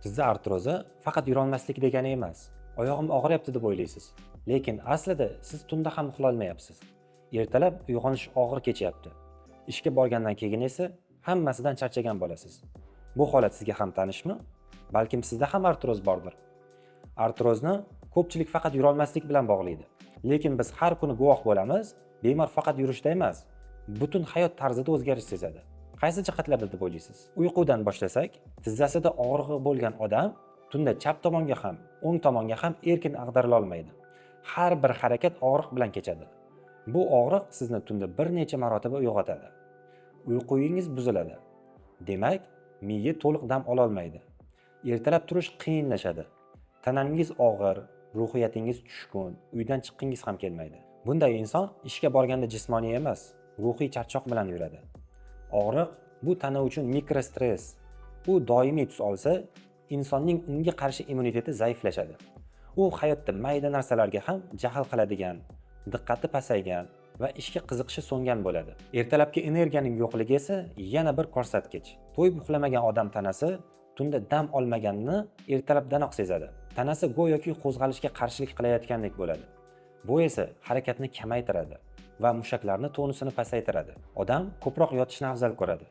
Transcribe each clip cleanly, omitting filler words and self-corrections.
Tizza artrozi faqat yurolmaslik degani emas. Oyog'im og'riyapti deb o'ylaysiz. Lekin aslida siz tunda ham uxlolmayapsiz. Ertalab uyg'onish og'ir kechyapti. Ishga borgandan keyin esa hammasidan charchagan bo'lasiz. Bu holat sizga ham tanishmi? Balkim sizda ham artroz bordir. Artrozni ko'pchilik faqat yurolmaslik bilan bog'laydi. Lekin biz har kuni guvoh bo'lamiz, bemor faqat yurishda emas, butun hayot tarzida o'zgarish sezadi. Qaysi jihatlarda deb o'ylaysiz? Uyqudan boshlasak, tizzasida og'rig'i bo'lgan odam tunda chap tomonga ham, o'ng tomonga ham erkin ag'darila olmaydi. Har bir harakat og'riq bilan kechadi. Bu og'riq sizni tunda bir necha marotaba uyg'otadi. Uyqungiz buziladi. Demak, miya to'liq dam ololmaydi. Ertalab turish qiyinlashadi. Tanangiz og'ir, ruhiyatingiz tushkun, uydan chiqqingiz ham kelmaydi. Bunday inson ishga borganda jismoniy emas, ruhiy charchoq bilan yuradi. Og'riq bu tana uchun mikrostress. U doimiy tus olsa, insonning unga qarshi immuniteti zaiflashadi. U hayotda mayda narsalarga ham jahl qiladigan, diqqati pasaygan va ishga qiziqishi so'ngan bo'ladi. Ertalabki energiyaning yo'qligi esa yana bir ko'rsatkich. To'yib uxlamagan odam tanasi tunda dam olmaganini ertalabdanoq sezadi. Tanasi go'yoki qo'zg'alishga qarshilik qilayotgandek bo'ladi. Bu esa harakatni kamaytiradi va mushaklarni tonusini pasaytiradi. Odam ko'proq yotishni afzal ko'radi.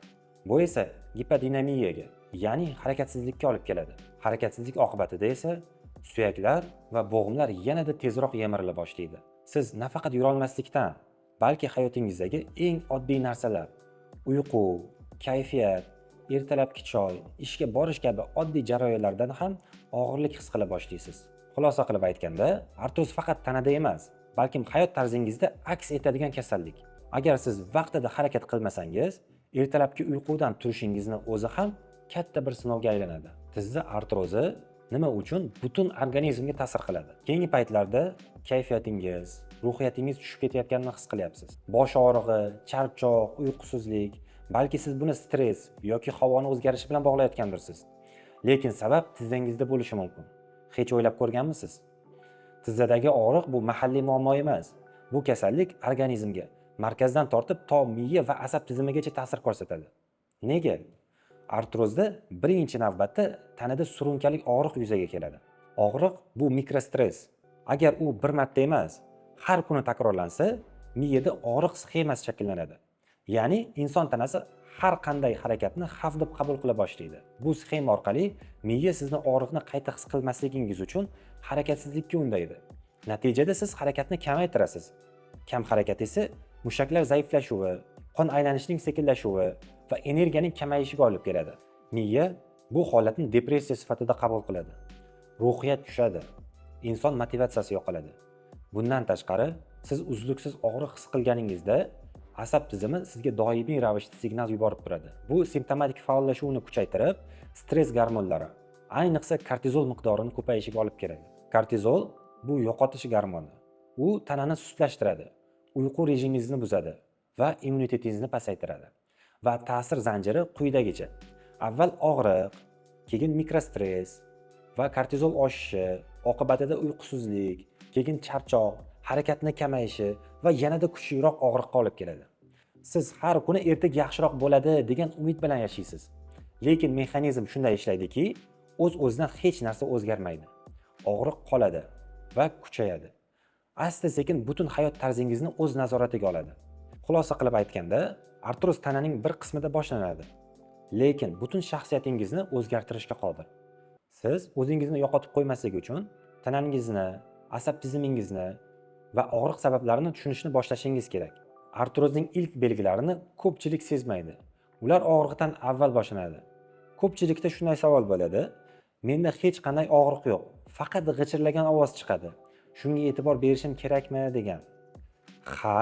Bu esa gipodinamiyaga, ya'ni harakatsizlikka olib keladi. Harakatsizlik oqibatida esa suyaklar va bo'g'imlar yanada tezroq yemirila boshlaydi. Siz nafaqat yurolmaslikdan, balki hayotingizdagi eng oddiy narsalar: uyqu, kayfiyat, ertalabki choy, ishga borish kabi oddiy jarayonlardan ham og'irlik his qila boshlaysiz. Xulosa qilib aytganda, artroz faqat tanada emas, balkim hayot tarzingizda aks etadigan kasallik. Agar siz vaqtida harakat qilmasangiz, ertalabki uyqudan turishingizni o'zi ham katta bir sinovga aylanadi. Tizza artrozi nima uchun butun organizmga ta'sir qiladi? Keyingi paytlarda kayfiyatingiz, ruhiyatingiz tushib ketayotganini his qilyapsiz. Bosh og'rig'i, charchoq, uyqusizlik, balki siz buni stress yoki havoni o'zgarishi bilan bog'layotgandirsiz. Lekin sabab tizzangizda bo'lishi mumkin. Hech o'ylab ko'rganmisiz? Tizzadagi og'riq bu mahalliy muammo emas. Bu kasallik organizmga markazdan tortib to miya va asab tizimigacha ta'sir ko'rsatadi. Nega? Artrozda birinchi navbatda tanada surunkali og'riq yuzaga keladi. Og'riq bu mikrostress. Agar u bir marta emas, har kuni takrorlansa, miyada og'riq sxemasi shakllanadi. Ya'ni inson tanasi har qanday harakatni xavf deb qabul qila boshlaydi. Bu sxema orqali miya sizni og'riqni qayta his qilmasligingiz uchun harakatsizlikka undaydi. Natijada siz harakatni kamaytirasiz. Kam harakat esa mushaklar zaiflashuvi, qon aylanishining sekinlashuvi va energiyaning kamayishiga olib keladi. Miya bu holatni depressiya sifatida qabul qiladi. Ruhiyat tushadi. Inson motivatsiyasi yo'qoladi. Bundan tashqari, siz uzluksiz og'riq his qilganingizda asab tizimi sizga doimiy ravishda signal yuborib turadi. Bu simptomatik faollashuvni kuchaytirib, stress gormonlari, ayniqsa kortizol miqdorini ko'payishiga olib keladi. Kortizol bu yo'qotish gormoni. U tanani sustlashtiradi, uyqu rejimingizni buzadi va immunitetingizni pasaytiradi. Va ta'sir zanjiri quyidagicha: avval og'riq, keyin mikrostress va kortizol oshishi, oqibatida uyqusizlik, keyin charchoq, harakatni kamayishi va yanada kuchliroq og'riqqa olib keladi. Siz har kuni ertaga yaxshiroq bo'ladi degan umid bilan yashaysiz. Lekin mexanizm shunday ishlaydiki, o'z-o'zidan hech narsa o'zgarmaydi. Og'riq qoladi va kuchayadi. Asta-sekin butun hayot tarzingizni o'z nazoratiga oladi. Xulosa qilib aytganda, artroz tananing bir qismida boshlanadi, lekin butun shaxsiyatingizni o'zgartirishga qodir. Siz o'zingizni yo'qotib qo'ymaslik uchun tanangizni, asab tizimingizni va og'riq sabablarini tushunishni boshlashingiz kerak. Artrozning ilk belgilarini ko'pchilik sezmaydi. Ular og'riqdan avval boshlanadi. Ko'pchilikda shunday savol bo'ladi: "Menda hech qanday og'riq yo'q, faqat g'ichirlagan ovoz chiqadi. Shunga e'tibor berishim kerakmi?" degan. Ha,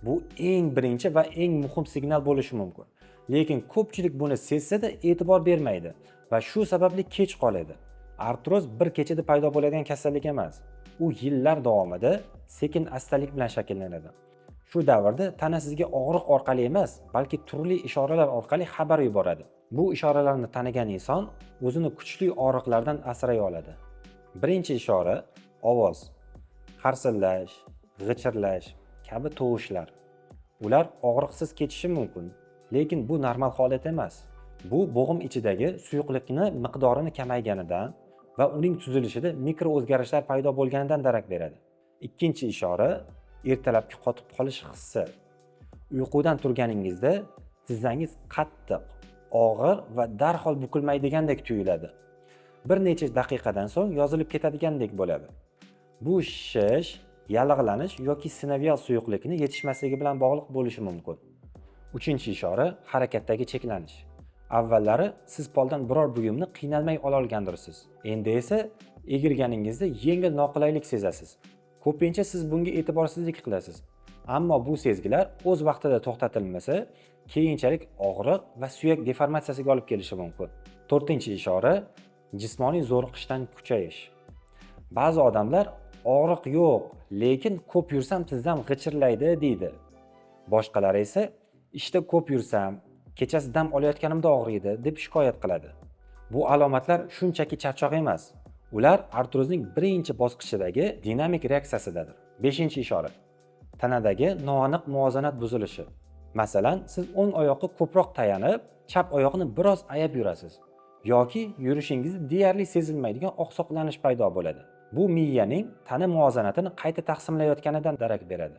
bu eng birinchi va eng muhim signal bo'lishi mumkin. Lekin ko'pchilik buni sezsa-da, e'tibor bermaydi va shu sababli kech qoladi. Artroz bir kechada paydo bo'ladigan kasallik emas. U yillar davomida sekin astalik bilan shakllanadi. Shu davrda tana sizga og'riq orqali emas, balki turli ishoralar orqali xabar yuboradi. Bu ishoralarni tanigan inson o'zini kuchli og'riqlardan asray oladi. Birinchi ishora: ovoz. Qarsillash, g'ichirlash kabi tovushlar. Ular og'riqsiz kechishi mumkin, lekin bu normal holat emas. Bu bo'g'im ichidagi suyuqlikni miqdorini kamayganidan va uning tuzilishida mikro o'zgarishlar paydo bo'lganidan darak beradi. Ikkinchi ishora ertalabki qotib qolish hissi. Uyqudan turganingizda tizzangiz qattiq, og'ir va darhol bukilmaydigandek tuyuladi. Bir necha daqiqadan so'ng yozilib ketadigandek bo'ladi. Bu shishish, yallig'lanish yoki sinovial suyuqlikni yetishmasligi bilan bog'liq bo'lishi mumkin. Uchinchi ishora harakatdagi cheklanish. Avvallari siz poldan biror buyumni qiynalmay ololgandirsiz. Endi esa egilganingizda yengil noqulaylik sezasiz. Ko'pincha siz bunga e'tiborsizlik qilasiz. Ammo bu sezgilar o'z vaqtida to'xtatilmasa, keyinchalik og'riq va suyak deformatsiyasiga olib kelishi mumkin. To'rtinchi ishora jismoniy zo'riqishdan kuchayish. Ba'zi odamlar og'riq yo'q, lekin ko'p yursam tizzam g'ichirlaydi deydi. Boshqalari esa ishda ko'p yursam, kechasi dam olayotganimda og'riydi deb shikoyat qiladi. Bu alomatlar shunchaki charchoq emas. Ular artrozning birinchi bosqichidagi dinamik reaksiyasidadir. Beshinchi ishora tanadagi noaniq muvozanat buzilishi. Masalan, siz o'ng oyoqqa ko'proq tayanib, chap oyoqni biroz ayab yurasiz yoki yurishingizda deyarli sezilmaydigan oqsoqlanish paydo bo'ladi. Bu miyaning tana muvozanatini qayta taqsimlayotganidan darak beradi.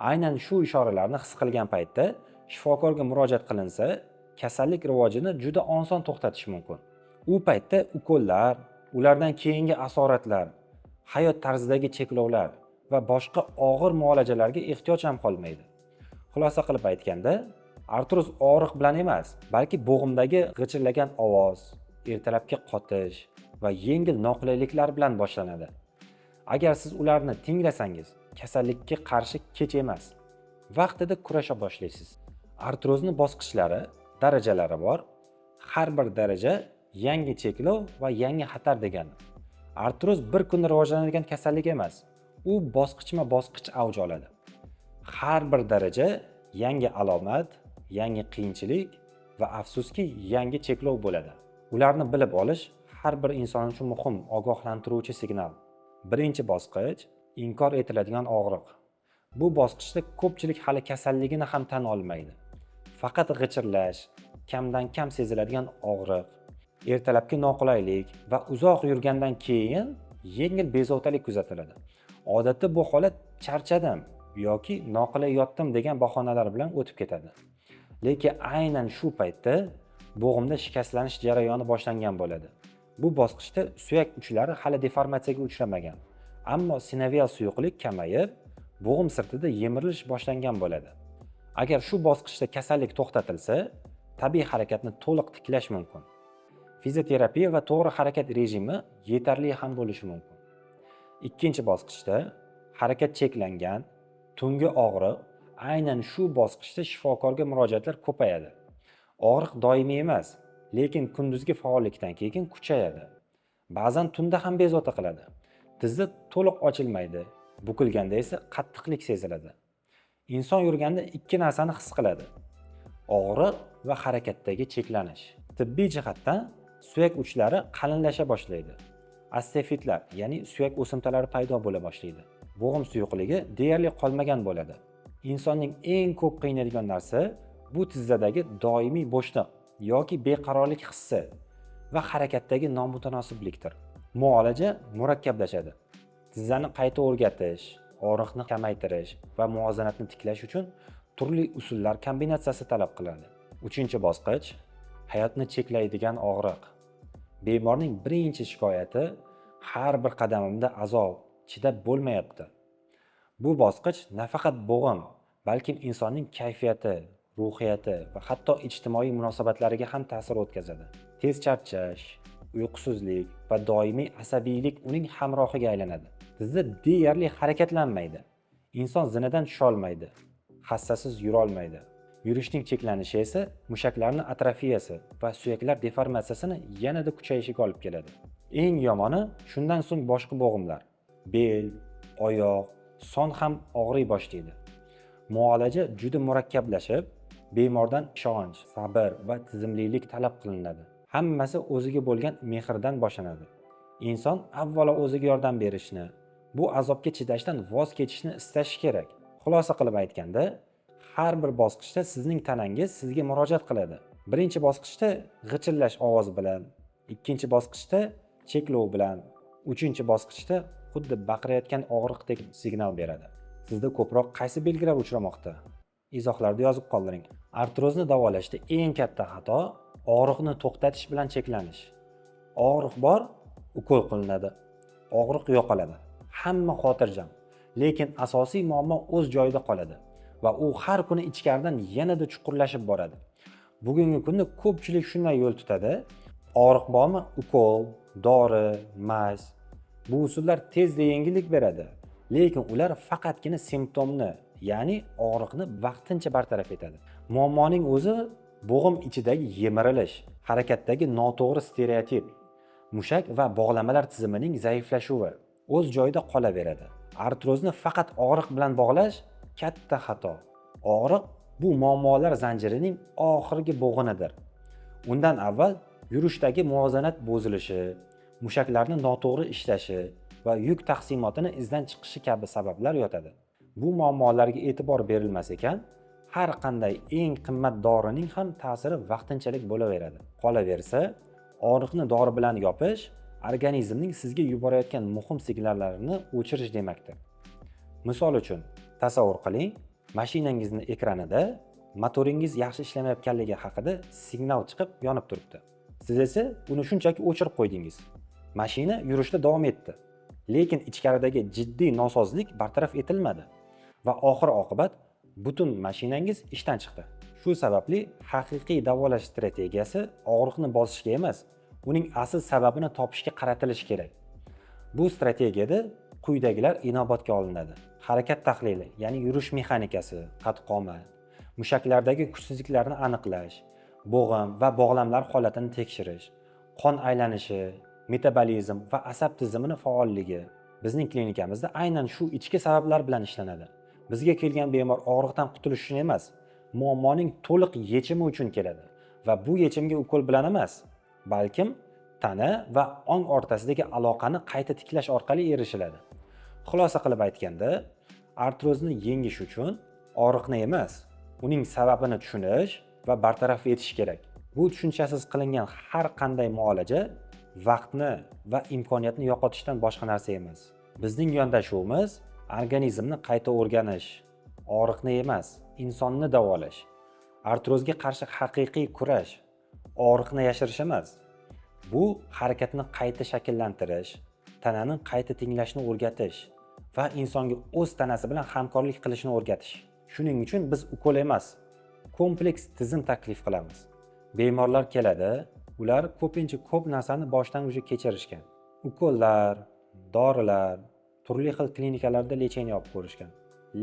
Aynan shu ishoralarni his qilgan paytda shifokorga murojaat qilinsa, kasallik rivojini juda oson to'xtatish mumkin. U paytda ukollar, ulardan keyingi asoratlar, hayot tarzidagi cheklovlar va boshqa og'ir muolajalarga ehtiyoj ham qolmaydi. Xulosa qilib aytganda, artroz og'riq bilan emas, balki bo'g'imdagi g'ichirlagan ovoz, ertalabki qotish va yengil noqulayliklar bilan boshlanadi. Agar siz ularni tinglasangiz, kasallikka qarshi kech emas, vaqtida kurasha boshlaysiz. Artrozni bosqichlari, darajalari bor. Har bir daraja yangi cheklov va yangi xatar degani. Artroz bir kunda rivojlanadigan kasallik emas. U bosqichma-bosqich avj oladi. Har bir daraja yangi alomat, yangi qiyinchilik va, afsuski, yangi cheklov bo'ladi. Ularni bilib olish har bir inson uchun muhim ogohlantiruvchi signal. Birinchi bosqich inkor etiladigan og'riq. Bu bosqichda ko'pchilik hali kasalligini ham tan olmaydi. Faqat g'ichirlash, kamdan kam seziladigan og'riq, ertalabki noqulaylik va uzoq yurgandan keyin yengil bezovtalik kuzatiladi. Odatda bu holat charchadim yoki noqulay yotdim degan bahonalar bilan o'tib ketadi. Lekin aynan shu paytda bo'g'imda shikastlanish jarayoni boshlangan bo'ladi. Bu bosqichda suyak uchlari hali deformatsiyaga uchramagan, ammo sinovial suyuqlik kamayib, bo'g'im sirtida yemirilish boshlangan bo'ladi. Agar shu bosqichda kasallik to'xtatilsa, tabiiy harakatni to'liq tiklash mumkin. Fizioterapiya va to'g'ri harakat rejimi yetarli ham bo'lishi mumkin. Ikkinchi bosqichda harakat cheklangan, tungi og'riq. Aynan shu bosqichda shifokorga murojaatlar ko'payadi. Og'riq doimiy emas, lekin kunduzgi faollikdan keyin kuchayadi. Ba'zan tunda ham bezovta qiladi. Tizza to'liq ochilmaydi, bukilganda esa qattiqlik seziladi. Inson yurganda ikki narsani his qiladi: og'riq va harakatdagi cheklanish. Tibbiy jihatdan suyak uchlari qalinlasha boshlaydi. Osteofitlar, ya'ni suyak o'simtalari paydo bo'la boshlaydi. Bo'g'im suyuqligi deyarli qolmagan bo'ladi. Insonning eng ko'p qiynaydigan narsa bu tizzadagi doimiy bo'shliq yoki beqarorlik hissi va harakatdagi nomutanosiblikdir. Muolaja murakkablashadi. Tizzani qayta o'rgatish, og'riqni kamaytirish va muvozanatni tiklash uchun turli usullar kombinatsiyasi talab qilinadi. Uchinchi bosqich hayotni cheklaydigan og'riq. Bemorning birinchi shikoyati: har bir qadamimda azob, chidab bo'lmayapti. Bu bosqich nafaqat bo'g'im, balkim insonning kayfiyati, ruhiyati va hatto ijtimoiy munosabatlariga ham ta'sir o'tkazadi. Tez charchash, uyqusizlik va doimiy asabiylik uning hamrohiga aylanadi. Tizza deyarli harakatlanmaydi. Inson zinadan tusholmaydi, hassasiz yurolmaydi. Yurishning cheklanishi esa mushaklarni atrofiyasi va suyaklar deformatsiyasini yanada kuchayishiga olib keladi. Eng yomoni, shundan so'ng boshqa bo'g'imlar, bel, oyoq, son ham og'riy boshlaydi. Muolaja juda murakkablashib, bemordan ishonch, sabr va tizimlilik talab qilinadi. Hammasi o'ziga bo'lgan mehrdan boshlanadi. Inson avvalo o'ziga yordam berishni, bu azobga chidashdan voz kechishni istashi kerak. Xulosa qilib aytganda, har bir bosqichda sizning tanangiz sizga murojaat qiladi. Birinchi bosqichda g'ichillash ovozi bilan, ikkinchi bosqichda cheklov bilan, uchinchi bosqichda xuddi baqirayotgan og'riqdek signal beradi. Sizda ko'proq qaysi belgilar uchramoqda? Izohlarda yozib qoldiring. Artrozni davolashda eng katta xato og'riqni to'xtatish bilan cheklanish. Og'riq bor, ukol qilinadi. Og'riq yo'qoladi. Hamma xotirjam. Lekin asosiy muammo o'z joyida qoladi va u har kuni ichkaridan yanada chuqurlashib boradi. Bugungi kunda ko'pchilik shunday yo'l tutadi. Og'riq bormi? Ukol, dori, мазь. Bu usullar tezda yengillik beradi, lekin ular faqatgina simptomni, ya'ni og'riqni vaqtincha bartaraf etadi. Muammoning o'zi bo'g'im ichidagi yemirilish, harakatdagi noto'g'ri stereotip, mushak va bog'lamalar tizimining zaiflashuvi o'z joyida qolaveradi. Artrozni faqat og'riq bilan bog'lash katta xato. Og'riq bu muammolar zanjirining oxirgi bo'g'inidir. Undan avval yurishdagi muvozanat buzilishi, mushaklarni noto'g'ri ishlashi va yuk taqsimotini izdan chiqishi kabi sabablar yotadi. Bu muammolarga e'tibor berilmas ekan, har qanday eng qimmat dorining ham ta'siri vaqtinchalik bo'laveradi. Qolaversa, og'riqni dori bilan yopish organizmning sizga yuborayotgan muhim signallarini o'chirish demakdir. Misol uchun, tasavvur qiling, mashinangizni ekranida motoringiz yaxshi ishlamayotganligi haqida signal chiqib yonib turibdi. Siz esa uni shunchaki o'chirib qo'ydingiz. Mashina yurishda davom etdi. Lekin ichkaridagi jiddiy nosozlik bartaraf etilmadi va oxir oqibat butun mashinangiz ishdan chiqdi. Shu sababli haqiqiy davolash strategiyasi og'riqni bosishga emas, uning asl sababini topishga qaratilishi kerak. Bu strategiyada quyidagilar inobatga olinadi. Harakat tahlili, ya'ni yurish mexanikasi, qad-qomat, mushaklardagi kuchsizliklarni aniqlash, bo'g'im va bog'lamlar holatini tekshirish, qon aylanishi, metabolizm va asab tizimini faolligi. Bizning klinikamizda aynan shu ichki sabablar bilan ishlanadi. Bizga kelgan bemor og'riqdan qutulish uchun emas, muammoning to'liq yechimi uchun keladi va bu yechimga ukol bilan emas, balkim tana va ong o'rtasidagi aloqani qayta tiklash orqali erishiladi. Xulosa qilib aytganda, artrozni yengish uchun og'riqni emas, uning sababini tushunish va bartaraf etish kerak. Bu tushunchasiz qilingan har qanday muolaja vaqtni va imkoniyatni yo'qotishdan boshqa narsa emas. Bizning yondashuvimiz organizmni qayta o'rganish, og'riqni emas, insonni davolash. Artrozga qarshi haqiqiy kurash og'riqni yashirish emas. Bu harakatni qayta shakllantirish, tanani qayta tenglashni o'rgatish va insonga o'z tanasi bilan hamkorlik qilishni o'rgatish. Shuning uchun biz ukol emas, kompleks tizim taklif qilamiz. Bemorlar keladi, ular ko'pincha ko'p narsani boshdan уже kechirishgan. Ukollar, dorilar, turli xil klinikalarda лечение olib ko'rishgan.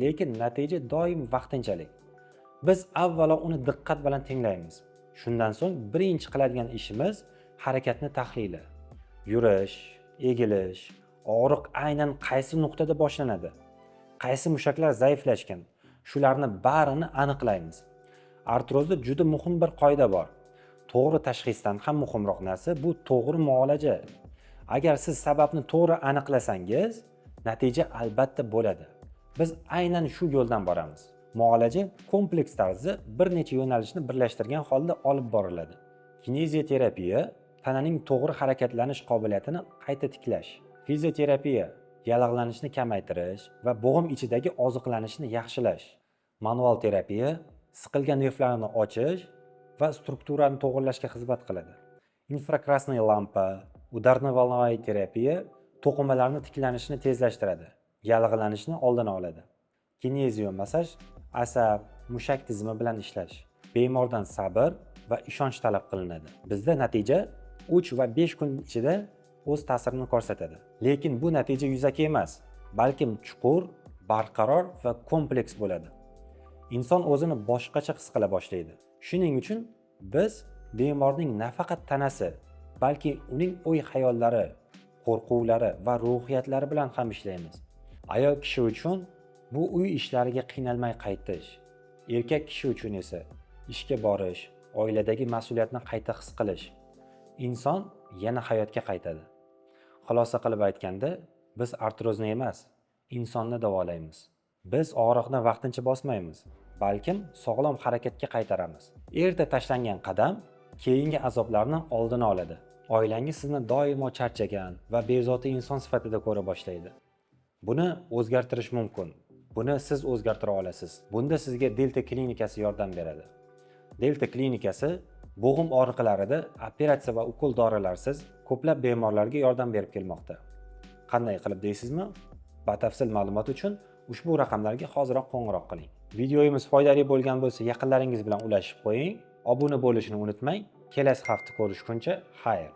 Lekin natija doim vaqtinchalik. Biz avvalo uni diqqat bilan tinglaymiz. Shundan so'ng birinchi qiladigan ishimiz harakatni tahlili. Yurish, egilish, og'riq aynan qaysi nuqtada boshlanadi, qaysi mushaklar zaiflashgan, shularni barini aniqlaymiz. Artrozda juda muhim bir qoida bor. To'g'ri tashxisdan ham muhimroq narsa bu to'g'ri muolaja. Agar siz sababni to'g'ri aniqlasangiz, natija albatta bo'ladi. Biz aynan shu yo'ldan boramiz. Muolaja kompleks tarzda bir necha yo'nalishni birlashtirgan holda olib boriladi. Kinezioterapiya tananing to'g'ri harakatlanish qobiliyatini qayta tiklash. Fizioterapiya yallig'lanishni kamaytirish va bo'g'im ichidagi oziqlanishni yaxshilash. Manual terapiya siqilgan nervlarni ochish va strukturani to'g'irlashga xizmat qiladi. Инфракрасный лампа, ударно-волновая terapiya to'qimalarni tiklanishini tezlashtiradi, yallig'lanishni oldini oladi. Kinezio massaj asab, mushak tizimi bilan ishlash. Bemordan sabr va ishonch talab qilinadi. Bizda natija 3 va 5 kun ichida o'z ta'sirini ko'rsatadi. Lekin bu natija yuzaki emas, balkim chuqur, barqaror va kompleks bo'ladi. Inson o'zini boshqacha his qila boshlaydi. Shuning uchun biz bemorning nafaqat tanasi, balki uning o'y-xayollari, qo'rquvlari va ruhiyatlari bilan ham ishlaymiz. Ayol kishi uchun bu uy ishlariga qiynalmay qaytish, erkak kishi uchun esa ishga borish, oiladagi mas'uliyatni qayta his qilish. Inson yana hayotga qaytadi. Xulosa qilib aytganda, biz artrozni emas, insonni davolaymiz. Biz og'riqni vaqtincha bosmaymiz. balkim sog'lom harakatga qaytaramiz. Erta tashlangan qadam keyingi azoblarni oldini oladi. Oilangiz sizni doimo charchagan va bezovta inson sifatida ko'ra boshlaydi. Buni o'zgartirish mumkin. Buni siz o'zgartira olasiz. Bunda sizga Delta klinikasi yordam beradi. Delta klinikasi bo'g'im og'riqlarida operatsiya va ukol dorilarsiz ko'plab bemorlarga yordam berib kelmoqda. Qanday qilib deysizmi? Batafsil ma'lumot uchun ushbu raqamlarga hoziroq qo'ng'iroq qiling. Videoyimiz foydali bo'lgan bo'lsa, yaqinlaringiz bilan ulashib qo'ying. Obuna bo'lishni unutmang. Kelasi hafta ko'rishguncha xayr.